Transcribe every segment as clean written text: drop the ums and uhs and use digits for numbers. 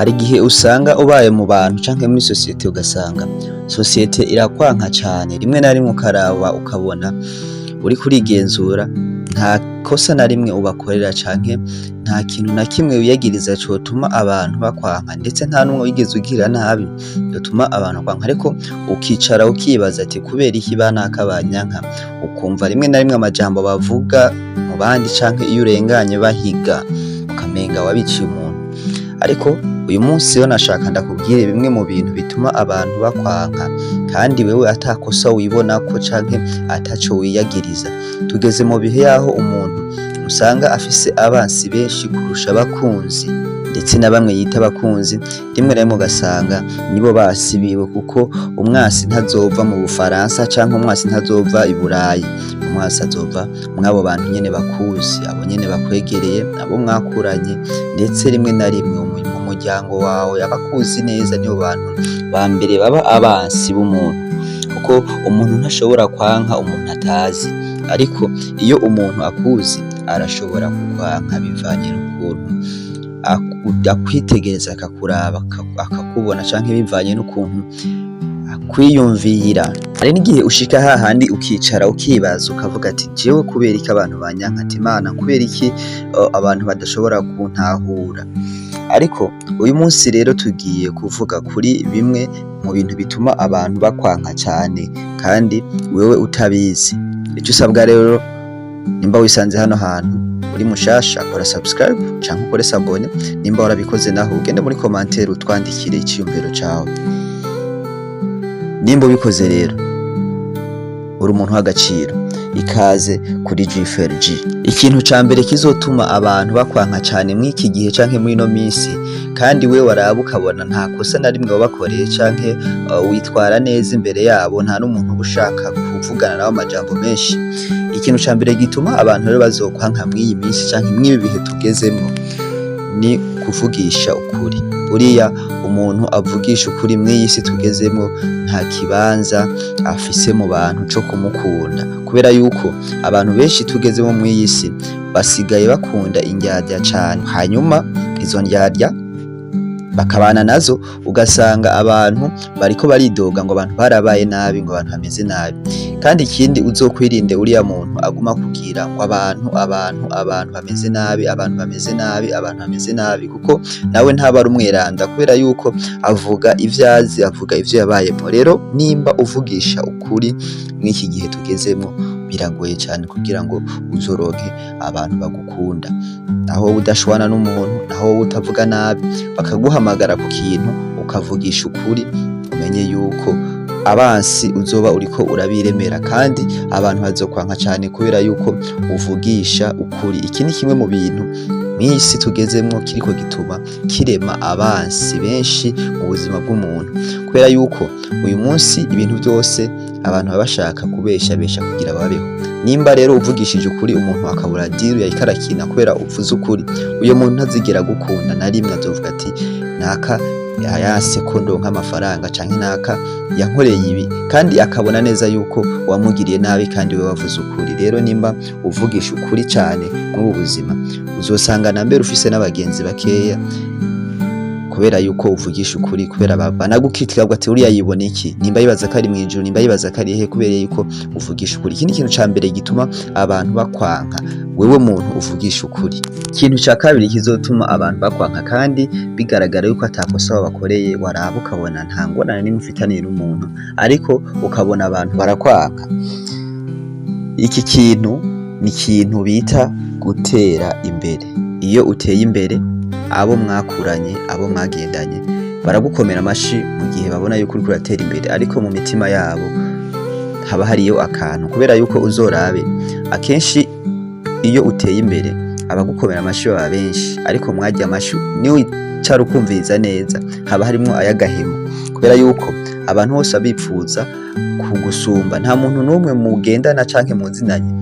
Hari igihe usanga ubaye mu bantu canke muri sosiyete, ugasanga sosiyete irakwanka cane. Rimwe na rimwe ukaraba ukabona uriko urigenzura, nta kosa na rimwe ubakorera canke nta kintu na kimwe wiyagiriza cotuma abantu bakwanka, ndetse nta n'umwe wigeze ugirira nabi yotuma abantu bakwanka. Ariko ukicara ukibaza ati: "Kubera iki banaka banyanka?" Ukumva rimwe na rimwe amajambo bavuga mu bandi, canke iyo urenganye bahiga, ukamenga wabiciye umuntu. Ariko uyu munsi rero nashaka ndakubwire bimwe mu bintu bituma abantu bakwanka kandi wewe atakosa wibonako canke ataco wiyagiriza. Tugeze mu bihe yaho umuntu usanga afise abansi benshi kurusha abakunzi, ndetse na bamwe yita abakunzi rimwe na rimwe ugasanga nibo basi biwe, kuko umwasi ntazova mu Bufaransa canke umwasi ntazova i Burayi. Umwasi azova mw'abo bantu nyene bakuzi, abo nyene bakwegereye, abo mwakuranye, ndetse rimwe na rimwe mu muryango wawe. Abakuzi neza nibo bantu ba mbere baba abansi b'umuntu, kuko umuntu ntashobora kwanka umuntu atazi. Ariko iyo umuntu akuzi arashobora kukwanka bivanye n'ukuntu akwitegereza, akakuraba, akakubona, canke bivanye n'ukuntu akwiyumvira. Hari n'igihe ushika hahandi ukicara ukibaza, ukavuga ati: "Jewe kubera iki abantu banyanka?" Ati: "Imana, kubera iki abantu badashobora kuntahura?" Ariko uyu munsi rero tugiye kuvuga kuri bimwe mu bintu bituma abantu bakwanka cane kandi wewe utabizi. Ico usabwa rero, nimba wisanze hano hantu uri mushasha, kora subscribe canke ukore s'abonner. Nimba warabikoze naho, ugende muri commentaire utwandikire iciyumviro cawe. Nimba ubikoze rero, uri umuntu w'agaciro. Ikaze kuri G4G. Ikintu ca mbere kizotuma abantu bakwanka cane mw'iki gihe canke muri ino minsi, kandi we waraba ukabona nta kosa na rimwe wabakoreye canke witwara neza imbere yabo, nta n'umuntu uba ushaka kuvugana nawe amajambo menshi, ikintu ca mbere gituma abantu rero bazokwanka mw'iyi minsi canke mw'ibi bihe tugezemwo ni kuvugisha ukuri. Buriya umuntu avugisha ukuri mw'iyi si tugezemwo nta kibanza afise mu bantu co kumukunda, kubera yuko abantu benshi tugezemo mw'iyi si basigaye bakunda indyarya cane. Hanyuma izo ndyarya bakabana nazo, ugasanga abantu bariko baridoga ngo abantu barabaye nabi, ngo abantu bameze nabi. Kandi ikindi, uzokwirinde uriya muntu aguma akubwira ngo abantu, abantu, abantu bameze nabi, abantu bameze nabi, abantu bameze nabi, kuko nawe ntaba ari umweranda, kubera yuko avuga ivyo azi, avuga ivyo yabayemwo. Rero nimba uvugisha ukuri mw'iki gihe tugezemwo, biragoye cane kugira ngo uzoronke abantu bagukunda. Naho wowe udashwana n'umuntu, naho wowe utavuga nabi, bakaguhamagara ku kintu ukavugisha ukuri, umenye yuko abansi uzoba uriko urabiremera, kandi abantu bazokwanka cane kubera yuko uvugisha ukuri. Iki ni kimwe mu bintu mw'isi tugezemwo kiriko gituma kirema abansi benshi mu buzima bw'umuntu, kubera yuko uyu munsi ibintu vyose abantu baba bashaka kubeshabesha kugira babeho. Nimba rero uvugishije ukuri, umuntu akabura deal yariko arakina kubera uvuze ukuri, uyo muntu ntazigera agukunda na rimwe. Azovuga ati: "Naka yanse ko ndonka amafaranga", canke "Naka yankoreye ibi", kandi akabona neza yuko wamugiriye nabi kandi we wavuze ukuri. Rero nimba uvugisha ukuri cane mw'ubu buzima, uzosanga na mbere ufise n'abagenzi bakeya kubera yuko uvugisha ukuri, kubera banagukritika ati: "Uriya yibona iki? Nimba yibaza ko ari mw'ijuru, nimba yibaza ko ari hehe?" Kubera yuko uvugisha ukuri. Ikindi kintu ca mbere gituma abantu bakwanka, wewe muntu uvugisha ukuri. Ikintu ca kabiri kizotuma abantu bakwanka kandi bigaragara yuko atakosa wabakoreye, waraba ukabona nta ngorane nimwe ufitaniye n'umuntu, ariko ukabona abantu barakwanka, iki kintu ni ikintu bita gutera imbere. Iyo uteye imbere, abo mwakuranye, abo mwagendanye baragukomera amashi mu gihe babona yuko uriko uratera imbere, ariko mu mitima yabo haba hariyo akantu, kubera yuko uzorabe akenshi iyo uteye imbere abagukomera amashi baba benshi, ariko mwarya amashi niwicara ukumviriza neza haba harimwo ay'agahemo, kubera yuko abantu bose baba bipfuza kugusumba. Nta muntu n'umwe mugendana canke muzinanye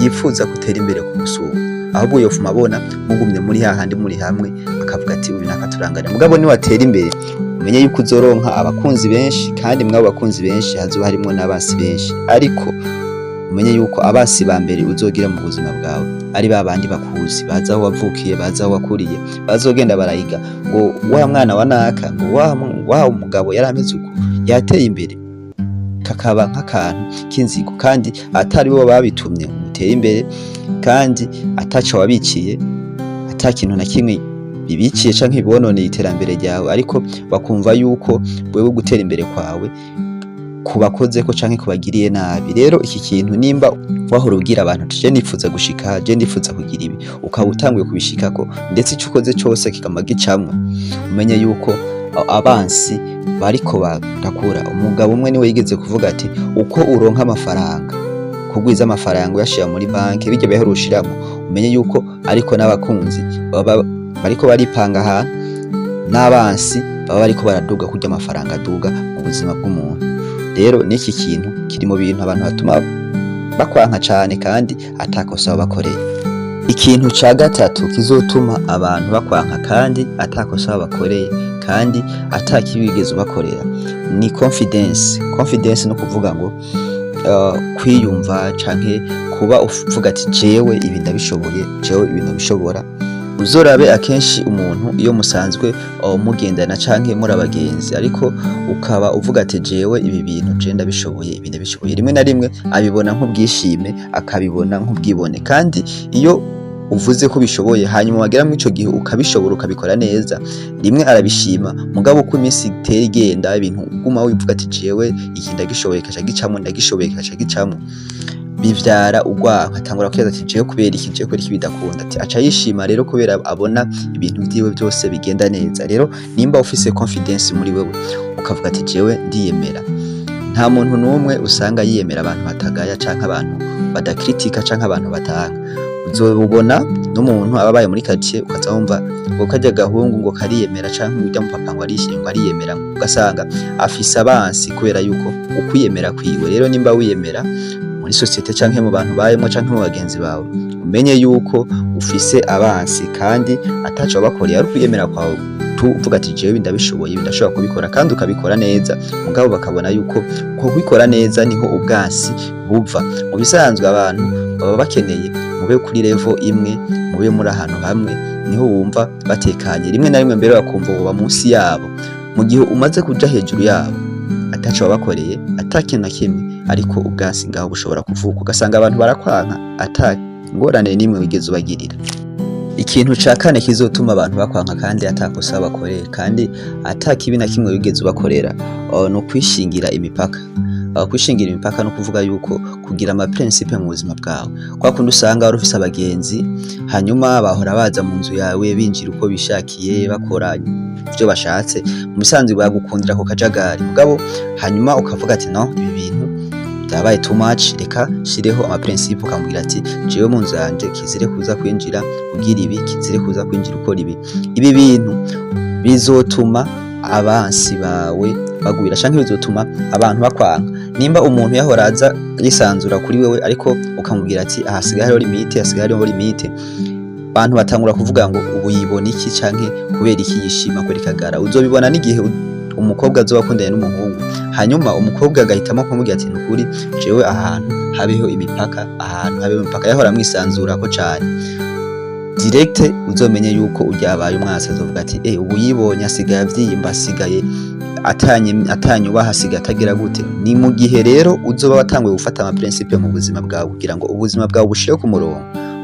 yipfuza gutera imbere kumusumba, ahubwo yofuma abona mugumye muri hahandi muri hamwe, akavuga ati: "Uyu nakaturangana." Mugabo niwatera imbere, umenye yuko uzoronka abakunzi benshi, kandi mw'abo bakunzi benshi hazoba harimwo n'abansi benshi. Ariko umenye yuko abo bansi bawe Umenye yuko abansi ba mbere uzogira mu buzima bwawe ari ba bandi bakuzi, bazi aho wavukiye, bazi aho wakuriye, bazogenda barayiga ngo wa mwana wa naka, ngo wa mugabo yari ameze uku, yateye imbere, kakaba nk'akantu k'inzigo, kandi atari bo babitumye ngo utere imbere, kandi ataco wabiciye, ata kintu na kimwe bibiciye canke bibononeye iterambere ryawe, ariko bakumva yuko wewe gutera imbere kwawe kubakozeko canke kubagiriye nabi. Rero iki kintu, nimba wahora ubwira abantu uti: "Je nifuza gushika, je ndifuza kugira ibi", ukaba utanguye kubishikako, ndetse ico ukoze cose kikama gicamwo, umenye yuko abansi bariko barakura. Umugabo umwe niwe yigeze kuvuga ati: "Uko uronka amafaranga, kugwiza amafaranga uyashira muri banki, birya bihera ushiramwo, umenye yuko ariko n'abakunzi baba bariko baripanga ahantu, n'abansi baba bariko baraduga kurya amafaranga aduga mu buzima bw'umuntu." Rero n'iki kintu kiri mu bintu abantu batuma bakwanka cane kandi atakosa wabakoreye. Ikintu ca gatatu kizotuma abantu bakwanka kandi atakosa wabakoreye, kandi ata kibi wigeze ubakorera, ni confidence. Confidence no kuvuga ngo kwiyumva canke kuba uvuga ati: "Jewe ibi ndabishoboye, jewe ibi ndabishobora." Uzorabe akenshi umuntu iyo musanzwe mugendana canke muri abagenzi, ariko ukaba uvuga ati: "Jewe ibi bintu je ndabishoboye, ibi ndabishoboye", rimwe na rimwe abibona nk'ubwishime, akabibona nk'ubwibone. Kandi iyo uvuze ko ubishoboye, hanyuma wagera muri ico gihe ukabishobora, ukabikora neza, rimwe arabishima. Mugabo uko iminsi itera igenda, ibintu uguma wivuga ati: "Jewe iki ndagishoboye", kaca gicamwo, "Ndagishoboye", kaca gicamwo, bivyara urwanko. Atangura kwibaza ati: "Jewe kubera iki? Jewe kubera iki bidakunda?" Ati aca yishima rero kubera abona ibintu vyiwe vyose bigenda neza. Rero nimba ufise confidence muri wewe, ukavuga ati: "Jewe ndiyemera", nta muntu n'umwe usanga yiyemera, abantu batagaya canke abantu badakritika canke abantu batanga. Uzobubona n'umuntu aba abaye muri quartier, ukaza wumva ngo karya gahungu ngo kariyemera, canke urya mupapa ngo arishimye, ngo ariyemera, ugasanga afise abansi kubera yuko ukwiyemera kwiwe. Rero nimba wiyemera muri société canke mu bantu bayemwo canke mu bagenzi bawe, umenye yuko ufise abansi kandi ataco wabakoreye, ari ukwiyemera kwawe tu, uvuga ati: "Jewe ndabishoboye, ibi ndashobora kubikora", kandi ukabikora neza, mugabo bakabona yuko ko kubikora neza niho ubwansi buva. Mu bisanzwe abantu baba bakeneye mube kuri level imwe, mube muri ahantu hamwe, niho wumva batekanye. Rimwe na rimwe mbere bakumva woba munsi yabo. Mu gihe umaze kuja hejuru yabo ataco wabakoreye, ata kintu na kimwe, ariko ubwansi ngaho bushobora kuvuka, ugasanga abantu barakwanka ata ngorane n'imwe wigeze ubagirira. Ikintu ca kane kizotuma abantu bakwanka kandi atakosa bakoreye, kandi ata kibi na kimwe wigeze ubakorera, ni ukwishingira imipaka. Kwishingira imipaka no kuvuga yuko kugira ama principe mu buzima bwawe. Kwa kundi usanga wari ufise abagenzi, hanyuma bahora baza mu nzu yawe, binjira uko bishakiye, bakora ivyo bashatse, mu bisanzwe bagukundira ako kajagari, mugabo hanyuma ukavuga ati: "No, ibi bintu byabaye too much, reka nshireho ama principe." Ukamubwira ati: "Jewe mu nzu yanje kizire kuza kwinjira ugira ibi, kizire kuza kwinjira ukora ibi." Ibi bintu bizotuma abansi bawe bagwira canke bizotuma abantu bakwanka. Nimba umuntu yahora aza yisanzura kuri wewe, ariko ukamubwira ati: "Ahasigaye hariho limite, hasigaye hariho limite", abantu batangura kuvuga ngo: "Ubu yibona iki?" canke "Kubera iki yishima?" Kubera ikagara. Uzobibona n'igihe umukobwa azoba akundanye n'umuhungu, hanyuma umukobwa agahitamo kumubwira ati: "Nukuri jewe ahantu habeho imipaka, ahantu habeho imipaka." Yahora amwisanzurako cane direct, uzomenye yuko uryabaye umwasi. Azovuga ati: "Eh, ubu yibonye, asigaye avyimba, asigaye atanyubaha, asigaye atagira gute." Ni mu gihe rero uzoba watanguye gufata ama principe mu buzima bwawe kugira ngo ubuzima bwawe bushire ku murongo,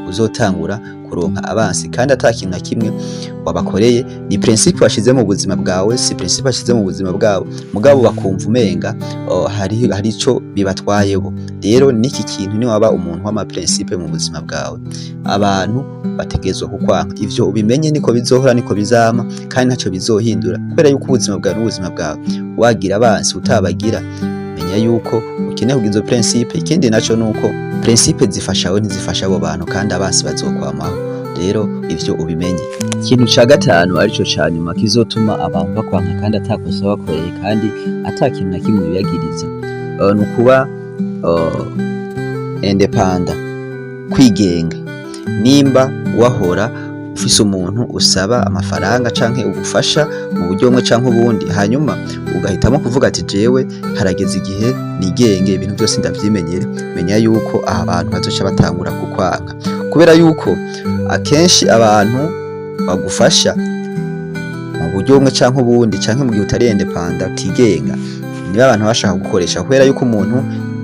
uzotangura kuronka abansi kandi ata kintu na kimwe wabakoreye. Ni principe washize mu buzima bwawe, si principe washize mu buzima bwabo, mugabo bakumva umenga hari ico bibatwayeho. Rero niki kintu, ni waba umuntu w'ama principe mu buzima bwawe, abantu bategerezwa kukwanka. Ivyo ubimenye, niko bizohora, niko bizama, kandi ntaco bizohindura, kubera yuko ubuzima bwawe n'ubuzima bwawe. Wagira abansi, utabagira, menya yuko ukeneye kugira izo principe. Ikindi naco nuko principe zifasha we, ntizifasha abo bantu, kandi abansi bazokwamaho. Rero ivyo ubimenye. Ikintu ca gatanu, arico ca nyuma, kizotuma abantu bakwanka kandi atakosa bakoreye, kandi ata kintu na kimwe biyagiriza, ni ukuba indépendant, kwigenga. Nimba wahora Ufise umuntu usaba amafaranga canke ubufasha mu buryo bumwe canke ubundi, hanyuma ugahitamo kuvuga ati: "Jewe harageze igihe nigenge, ibintu byose ndavyimenyere", menya yuko aha abantu bazoca batangura kukwanka, kubera yuko akenshi abantu bagufasha mu buryo bumwe canke ubundi, canke mu gihe utari indépendant, utigenga, niba abantu bashaka gukoresha, kubera yuko umuntu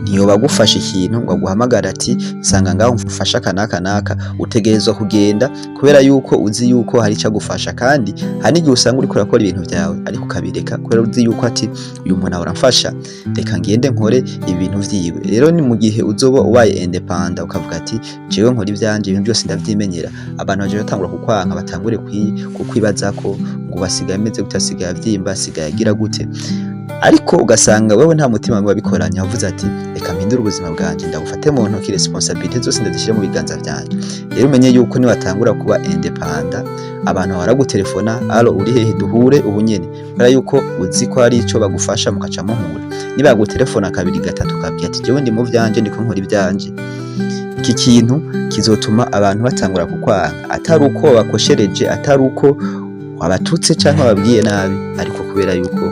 ntiyoba agufasha ikintu ngo aguhamagare ati: "Sanga ngaho mfasha aka n'aka n'aka." Utegerezwa kugenda kubera yuko uzi yuko hari ico agufasha. Kandi hari n'igihe usanga uriko urakora ibintu vyawe ariko ukabireka kubera uzi yuko ati: "Uyu muntu ahora amfasha, reka ngende nkore ibintu vyiwe." Rero ni mu gihe uzoba ubaye indépendant, ukavuga ati: "Jewe nkora ivyanje, ibintu byose ndavyimenyera", abantu baje batangura kukwanka, batangure kukwibazako ngo basigaye ameze gute, asigaye avyimba, asigaye agira gute. Ariko ugasanga wewe nta mutima wabikoranye, wavuze ati: "Reka mpindure ubuzima bwanje, ndabufate mu ntoki, responsabilité zose ndazishyire mu biganza vyanje." Rero umenye yuko niwatangura kuba indépendant, abantu baragutelefona: "Allo, uri hehe? Duhure ubu nyene", kubera yuko uzi ko hari ico bagufasha, mukaca muhura. Niba bagutelefona kabiri, gatatu, ukabwira ati: "Jewe ndi mu vyanje, ndiko nkora ivyanje", iki kintu kizotuma abantu batangura kukwanka, atari uko wabakoshereje, atari uko wabatutse canke wababwiye nabi, ariko kubera yuko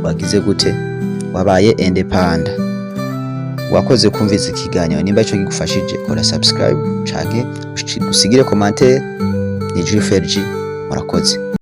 wagize gute? Wabaye indépendant. Wakoze kumviza ikiganiro. Nimba ico kigufashije, kora subscribe canke usigire commentaire. Ni G, murakoze.